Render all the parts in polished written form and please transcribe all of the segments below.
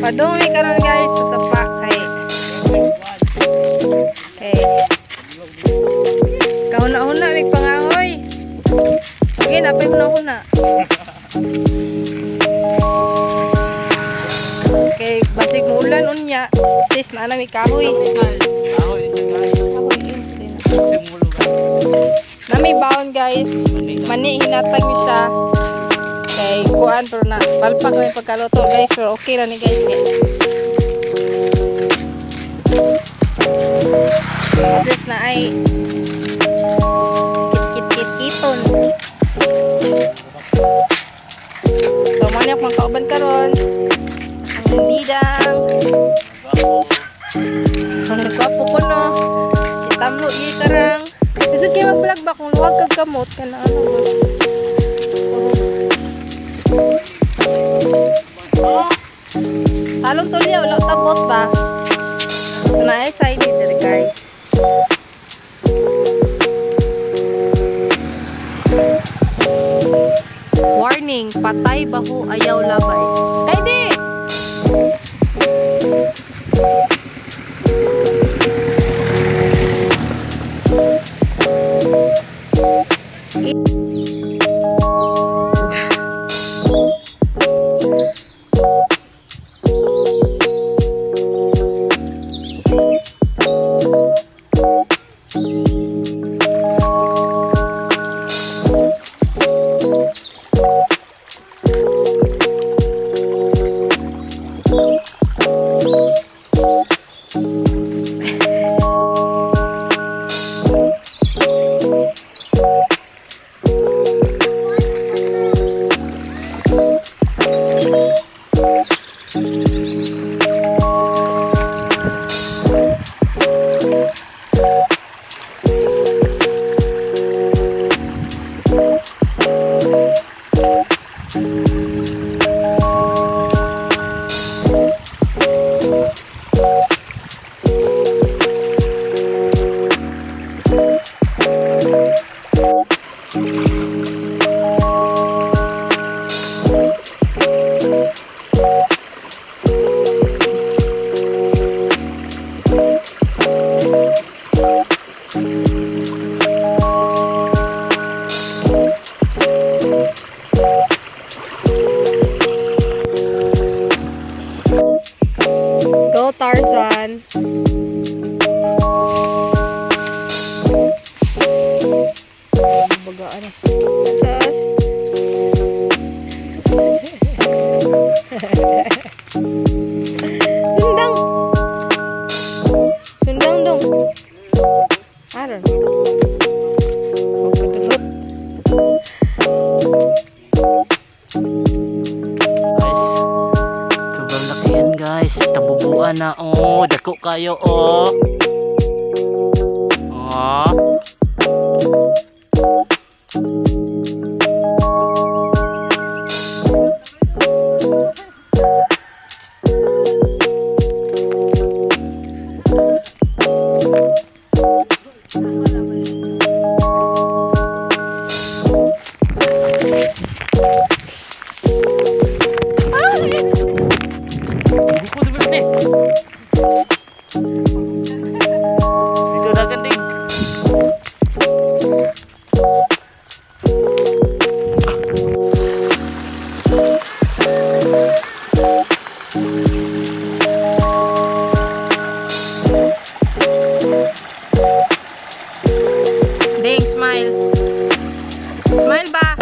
Padung mi karon, guys, sa sapa kay kahuna-huna mig pangahoy. Okay, napay huna-huna. Kay basig muulan unya, sis na na mi kahoy. Kahoy siya, guys. Kahoy yun. Simulo, guys. Na may baon, guys. Mani hinatag ni siya. Kay kuan pero na palpak kami pagkaluto, guys, pero okay ra ni, guys. Kay at least na ay kit kit kit kiton. So mo ni akong kauban karon. Ang bidang. Ang gwapo ko, no. Itamlo i karang. Lisod kayo mag-vlog ba kung luwag kag kamot ka na ano ba. Oh. Halong tulya, wala tabot ba? So, na ay side dito, guys. Warning, patay baho ayaw labay. Kay di! Go, Tarzan. Baga ano. Tapos. Sundang. Sundang dong. I don't know. Magpadulot. Guys, sobrang laki yan, guys. Tabubuan na, oh. Dako kayo, oh. Oh. Buko di ba eh? Dito dagan ding. Ding, smile. Smile ba?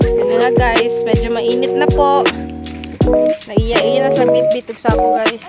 Yun na nga, guys, medyo mainit na po. Naiya-iya na sa bit-bit ug sako, guys.